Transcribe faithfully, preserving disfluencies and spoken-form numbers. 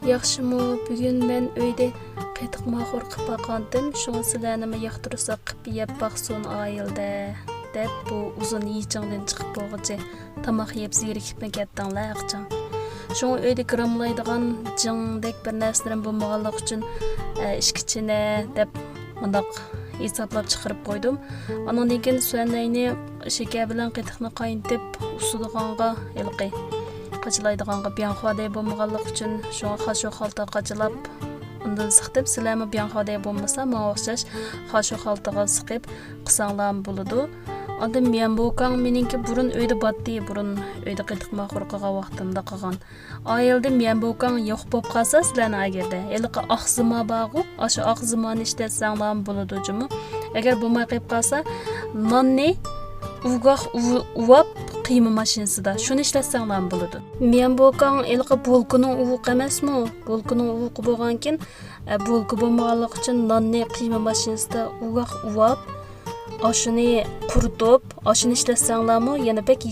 ياخشىمۇ، بۈگۈن مەن ئۆيدە قېتىق ماخور قىلىپ باققانتىم، شۇڭا سىلەرنىمۇ ياقتۇرسا قىلىپ يەپ باقسۇن ئائىلىدە، دەپ بۇ ئۇزۇن يىچىڭدىن چىقىپ بولغۇچە تاماق يەپ زېرىكىپمۇ كەتتىڭلار ھەقچاڭ. شۇڭا ئۆيدە گىراملايدىغان جىڭدەك بىر نەرسىلىرىم بولمىغانلىقى ئۈچۈن، ئە، ئىككى چىنە دەپ مۇنداق ھېسابلاپ چىقىرىپ قويدۇم. ئانىڭدىن كېيىن سۈەننەينى شېكەر بىلەن قېتىقنى قاينىتىپ، ئۇسسىدىغانغا، ھېلىقى قاچىلايدىغانغا بياڭخۇا دەي بولمىغانلىقى ئۈچۈن، شۇڭا خاشۇ خالتا قاچىلاپ، ئۇندىن سىقتىم. سىلەرمۇ بياڭخۇا دەي بولمىسا، ماڭا ئوخشاش خاشۇ خالتىغا سىقىپ قىلساڭلارمۇ بولىدۇ. ئاندىن ميەنبوكاڭ مېنىڭكى بۇرۇن ئۆيدە باتتى، بۇرۇن ئۆيدە قېتىق ماخور قىلغان ۋاقتىمدا قىلغان. ئائىلىدە ميەنبوكاڭ يوق بولۇپ قالسا، سىلەرنىڭ ئەگەردە ھېلىقى ئاق زىما بارغۇ، ئاشۇ ئاق زىمانى ئىشلەتسەڭلارمۇ بولىدۇ جۇمۇ. ئەگەر بولماي قېلىپ قالسا، ناننى ئۇگاق ئۇ-، ئۇۋاپ قىيما ماشىنىسىدا، شۇنى ئىشلەتسەڭلارمۇ بولىدۇ. ميەنبوكاڭ ھېلىقى بولكىنىڭ ئۇۋىقى ئەمەسمۇ؟ بولكىنىڭ ئۇۋىقى بولغانكىن، ئە، بولكا بولمىغانلىقى ئۈچۈن ناننى قىيما ماشىنىسىدا ئۇگاق ئۇۋاپ، ئاشۇنى قۇرۇتۇپ، ئاشۇنى ئىشلەتسەڭلارمۇ يەنە بەك